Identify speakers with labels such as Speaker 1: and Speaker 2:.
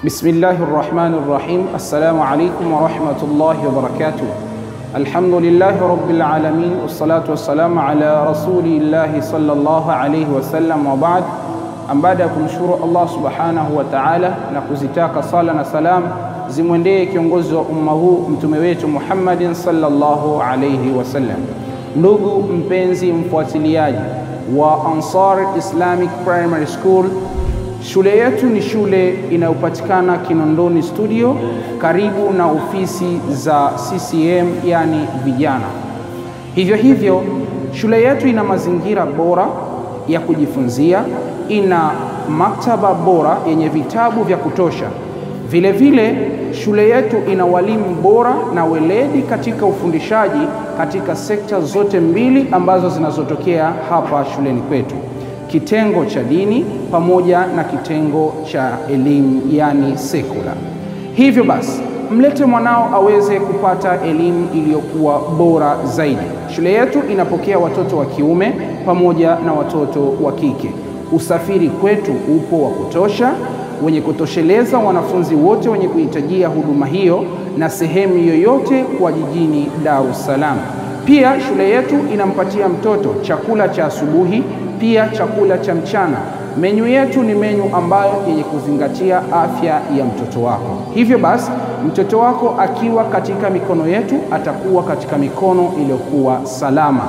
Speaker 1: Bismillahir Rahmanir Rahim. Assalamu alaikum wa rahmatullahi wa barakatuh. Alhamdulillahi rabbil alamin wassalatu wassalamu ala rasulillahi sallallahu alayhi wasallam wa ba'd. Baada ya kumshukuru Allah subhanahu wa ta'ala na kuzitaka sala na salam zimwendee kiongozi wa umma huu mtume wetu Muhammadin sallallahu alayhi wasallam. Ndugu mpenzi mfuatiliaji wa Ansar Islamic Primary School, shule yetu ni shule inayopatikana Kinondoni Studio, karibu na ofisi za CCM, yani vijana. Hivyo hivyo, shule yetu ina mazingira bora ya kujifunzia, ina maktaba bora yenye vitabu vya kutosha. Vile vile, shule yetu ina walimu bora na weledi katika ufundishaji katika sekta zote mbili ambazo zinazotokea hapa shuleni kwetu, kitengo cha dini pamoja na kitengo cha elimu, yani sekula. Hivyo basi, mlete mwanao aweze kupata elimu iliyokuwa bora zaidi. Shule yetu inapokea watoto wa kiume pamoja na watoto wa kike. Usafiri kwetu upo wa kutosha, wenye kutosheleza wanafunzi wote wenye kuhitajia huduma hiyo na sehemu yoyote kwa jijini Dar es Salaam. Pia shule yetu inampatia mtoto chakula cha asubuhi, pia chakula cha mchana. Menyu yetu ni menyu ambayo yenye kuzingatia afya ya mtoto wako. Hivyo basi, mtoto wako akiwa katika mikono yetu atakuwa katika mikono iliyokuwa salama.